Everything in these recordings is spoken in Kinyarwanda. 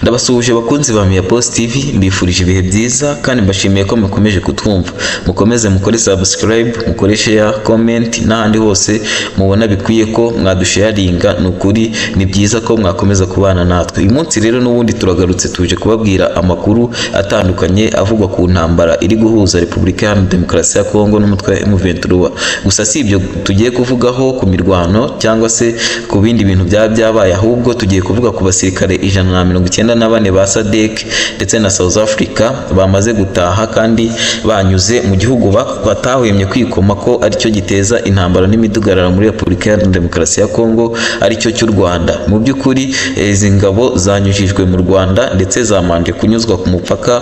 Ndabasuhuje bakunzi ba Mia Post TV, mbifurije ibihe byiza kandi mbashimiye ko mukomeje kutwumva. Mukomeze mukore subscribe, mukore share, comment n'ahandi hose mubona bikwiye ko mwadusharinga. Ni ukuri ni byiza ko mwakomeza kubana natwe. Uyu munsi rero n'ubundi turagarutse, tuje kubabwira amakuru atandukanye avugwa ku ntambara iri guhuza Repubulika Iharanira Demokarasi ya Kongo n'umutwe wa M23. Gusa si ibyo tugiye kuvugaho ku mirwano cyangwa se ku bindi bintu byaba byabaye, ahubwo tugiye kuvuga ku basirikare 194 ba SADC ndetse na South Africa bamaze gutaha kandi banyuze mu gihugu batahwemye kwikoma ko aricyo giteza intambara n'imidugararo muri Repubulika Iharanira Demokarasi ya Kongo, aricyo cy'u Rwanda. Mu by'ukuri izi ngabo zanyujijwe mu Rwanda ndetse zamanje kunyuzwa ku mupaka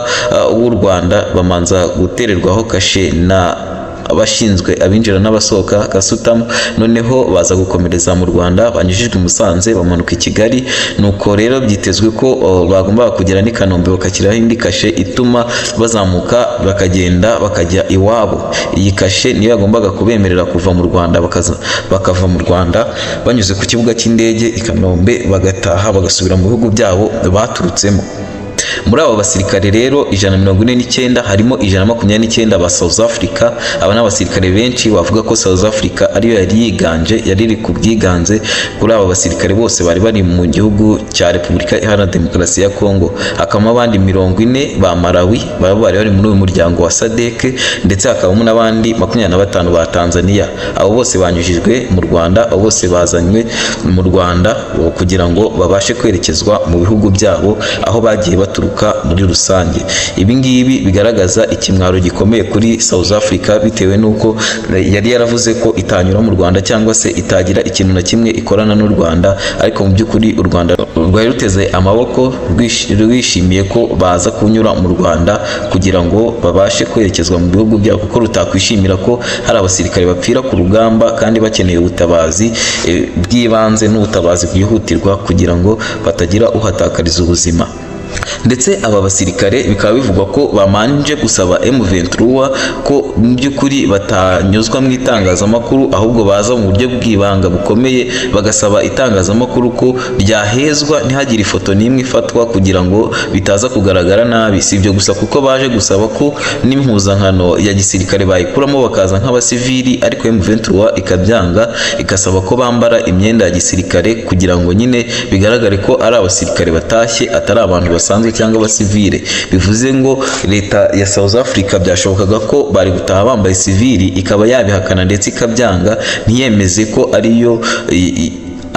w'u Rwanda, bamanza gutererwaho kashe na abashinzwe abinjira n'abasohoka, gasutamo, noneho baza gukomereza mu Rwanda. Banyujijwe i Musanze, bamanuka i Kigali. Nuko rero byitezwe ko bagombaga kugera n'i Kanombe bakashyiraho indi kashe ituma bazamuka bakagenda bakajya iwabo. Iyi kashe niyo yagombaga kubemerera kuva mu Rwanda, bakava mu Rwanda banyuze ku kibuga cy'indege i Kanombe, bagataha bagasubira mu bihugu byabo baturutsemo. Muri abo basirikare rero 149, harimo 129 ba South Africa. Aba ni abasirikare benshi, bavuga ko South Africa ariyo yari yiganje, yari iri ku bwiganze kuri aba basirikare bose bari bari mu gihugu cya Repubulika Iharanira Demokarasi ya Kongo. Hakabamo abandi 40 ba Malawi baba bari bari muri uyu muryango wa SADC, ndetse hakabamo n'abandi 25 ba Tanzania. Abo bose banyujijwe mu Rwanda, abo bose bazanywe mu Rwanda kugira ngo babashe kwerekezwa mu bihugu byabo aho bagiye baturuka muri rusange. Ibi ngibi bigaragaza ikimwaro gikomeye kuri South Africa, bitewe n'uko yari yaravuze ko itanyura mu Rwanda cyangwa se itagira ikintu na kimwe ikorana n'u Rwanda, ariko mu by'ukuri u Rwanda rwari ruteze amaboko rwishimiye ko baza kunyura mu Rwanda kugira ngo babashe kwerekezwa mu bihugu byabo, kuko rutakwishimira ko hari abasirikare bapfira ku rugamba kandi bakeneye ubutabazi bw'ibanze n'ubutabazi bwihutirwa kugira ngo batagira uhatakariza ubuzima. Ndetse aba basirikare bikaba bivugwa ko bamanje gusaba M23 ko mu by'ukuri batanyuzwa mu itangazamakuru, ahubwo baza mu buryo bw'ibanga bukomeye, bagasaba itangazamakuru ko ryahezwa, ntihagire ifoto n'imwe ifatwa kugira ngo bitaza kugaragara nabi. Si ibyo gusa, kuko baje gusaba ko n'impuzankano ya gisirikare bayikuramo bakaza nk'abasivili, ariko M23 ikabyanga, igasaba ko bambara imyenda ya gisirikare kugira ngo nyine bigaragare ko ari abasirikare batashye, atari abantu basanzwe cyangwa abasivile. Bivuze ngo leta ya South Africa byashobokaga ko bari gutaha bambaye sivili, ikaba yabihakana ndetse ikabyanga, ntiyemeze ko ariyo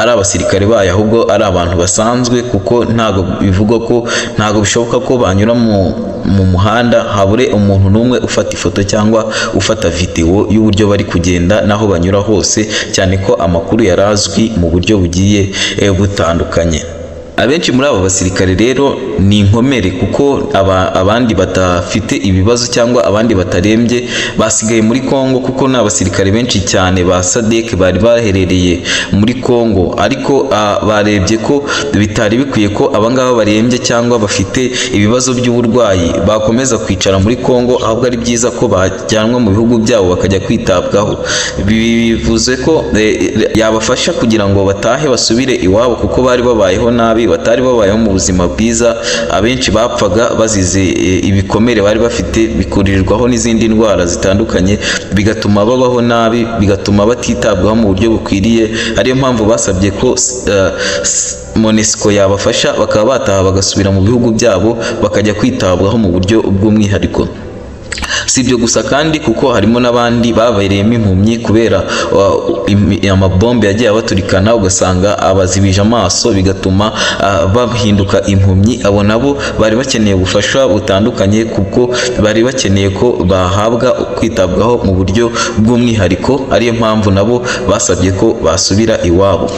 ari abasirikare bayo, ahubwo ari abantu basanzwe, kuko ntabwo bivugwa ko ntabwo bishoboka ko banyura mu muhanda habure umuntu n'umwe ufata ifoto cyangwa ufata videwo y'uburyo bari kugenda n'aho banyura hose, cyane ko amakuru yari azwi mu buryo bugiye butandukanye. Abenshi muri aba basirikare rero ni inkomere, kuko abandi badafite ibibazo cyangwa abandi batarembye basigaye muri Kongo, kuko ni abasirikare benshi cyane ba SADC bari baherereye muri Kongo, ariko barebye ko bitari bikwiye ko abangaba barembye cyangwa bafite ibibazo by'uburwayi bakomeza kwicara muri Kongo, ahubwo ari byiza ko bajyanwa mu bihugu byabo bakajya kwitabwaho. Bivuze ko yabafasha kugira ngo batahe basubire iwabo, kuko bari babayeho nabi, batari babayeho mu buzima bwiza. Abenshi bapfaga bazize ibikomere bari bafite, bikurirwaho n'izindi ndwara zitandukanye, bigatuma babaho nabi, bigatuma batitabwaho mu buryo bukwiriye. Ariyo mpamvu basabye ko MONUSCO yabafasha bakaba bataha bagasubira mu bihugu byabo, bakajya kwitabwaho mu buryo bw'umwihariko. Si ibyo gusa kandi, kuko harimo n'abandi babereyemo impumyi kubera amabombe yagiye abaturikana, ugasanga abazibije amaso, bigatuma bahinduka impumyi. Abo nabo bari bakeneye ubufasha butandukanye, kuko bari bakeneye ko bahabwa kwitabwaho mu buryo bw'umwihariko, ariyo mpamvu nabo basabye ko basubira iwabo.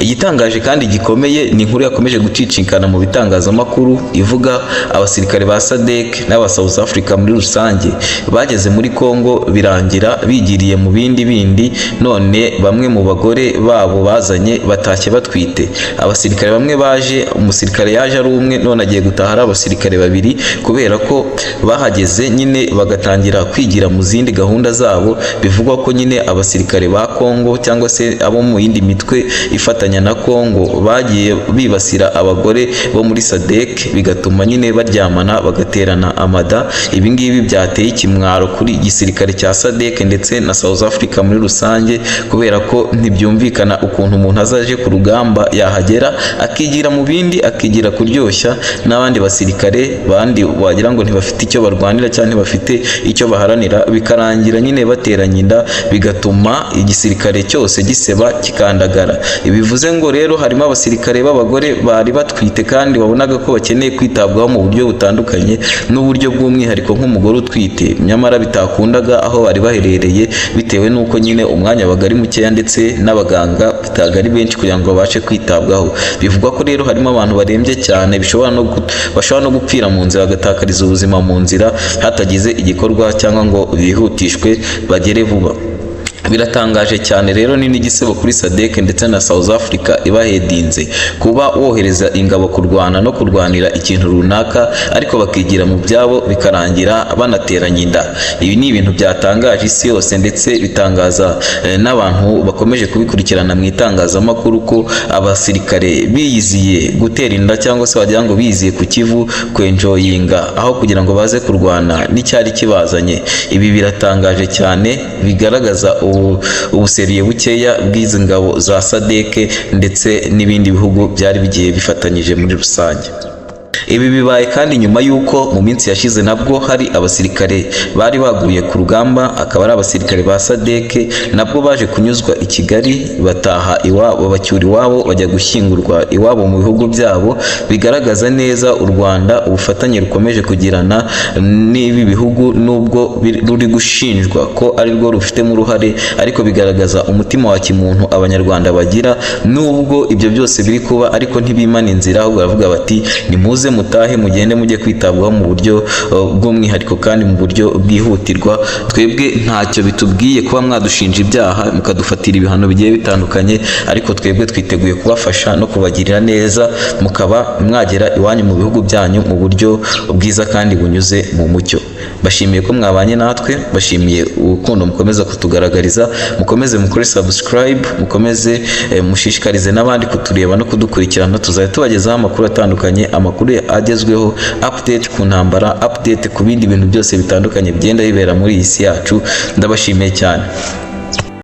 Igitangaje kandi gikomeye ni inkuru yakomeje gucicikana mu bitangazamakuru ivuga abasirikare ba SADC n'aba South Africa muri rusange bageze muri Congo birangira bigiriye mu bindi bindi, none bamwe mu bagore babo bazanye batashye batwite. Abasirikare bamwe baje, umusirikare yaje ari umwe, none agiye gutaha ari abasirikare babiri, kubera ko bahageze nyine bagatangira kwigira mu zindi gahunda zabo. Bivugwa ko nyine abasirikare ba Congo cyangwa se abo mu yindi mitwe ifatanyije kwifatanya na Kongo bagiye bibasira abagore bo muri SADC, bigatuma nyine baryamana, bagaterana amada. Ibi ngibi byateye ikimwaro kuri igisirikare cya SADC ndetse na South Africa muri rusange, kubera ko ntibyumvikana ukuntu umuntu azaje ku rugamba yahagera akigira mu bindi, akigira kuryoshya n'abandi basirikare bandi wagira ngo ntibafite icyo barwanira cyangwa ntibafite icyo baharanira, bikarangira nyine bateranye inda, bigatuma igisirikare cyose giseba, kikandagara. Bivuze ngo rero harimo abasirikare b'abagore bari batwite kandi wabonaga ko bakeneye kwitabwaho mu buryo butandukanye n'uburyo bw'umwihariko nk'umugore utwite, nyamara bitakundaga aho bari baherereye, bitewe n'uko nyine umwanya wabaga ari mukeya ndetse n'abaganga bitaga ari benshi kugira ngo babashe kwitabwaho. Bivugwa ko rero harimo abantu barembye cyane, bashobora no gupfira mu nzira, bagatakariza ubuzima mu nzira hatagize igikorwa cyangwa ngo bihutishwe bagere vuba. Biratangaje cyane rero, ni n'igisebo kuri SADC ndetse na South Africa ibahedinze. Kuba wohereza ingabo kurwana no kurwanira ikintu runaka, ariko bakigira mu byabo, bikarangira banateranye inda, ibi ni ibintu byatangaje isi yose, ndetse bitangaza n'abantu bakomeje kubikurikirana mu itangazamakuru, ko abasirikare biyiziye gutera inda cyangwa se wagira ngo biyiziye ku Kivu kwenjoyinga aho kugira ngo baze kurwana n'icyari kibazanye. Ibi biratangaje cyane, bigaragaza ubuseriye bukeya bw'izi ngabo za SADC ndetse n'ibindi bihugu byari bigiye bifatanyije muri rusange. Ibi bibaye kandi nyuma y'uko mu minsi yashize nabwo hari abasirikare bari baguye ku rugamba, akaba ari abasirikare ba SADC, nabwo baje kunyuzwa i Kigali, bataha iwabo, bacyura iwabo, bajya gushyingurwa iwabo mu bihugu byabo. Bigaragaza neza u Rwanda ubufatanye rukomeje kugirana n'ibi bihugu, nubwo ruri gushinjwa ko ari rwo rufitemo uruhare, ariko bigaragaza umutima wa kimuntu Abanyarwanda bagira. Nubwo ibyo byose biri kuba, ariko ntibimana inzira, ahubwo baravuga bati: "Nimuze mutahe, mugende mujye kwitabwaho mu buryo bw'umwihariko kandi mu buryo bwihutirwa. Twebwe ntacyo bitubwiye kuba mwadushinja ibyaha, mukadufatira ibihano bigiye bitandukanye, ariko twebwe twiteguye kubafasha no kubagirira neza, mukaba mwagera iwanyu mu bihugu byanyu mu buryo bwiza kandi bunyuze mu mucyo." Bashimiye ko mwabanye natwe, bashimiye urukundo mukomeza kutugaragariza. Mukomeze mukore subscribe, mukomeze mushishikarize n'abandi kutureba no kudukurikirana. Tuzajya tubagezaho amakuru atandukanye, amakuru agezweho, update ku ntambara, update ku bindi bintu byose bitandukanye bigenda bibera muri iyi si yacu. Ndabashimiye cyane.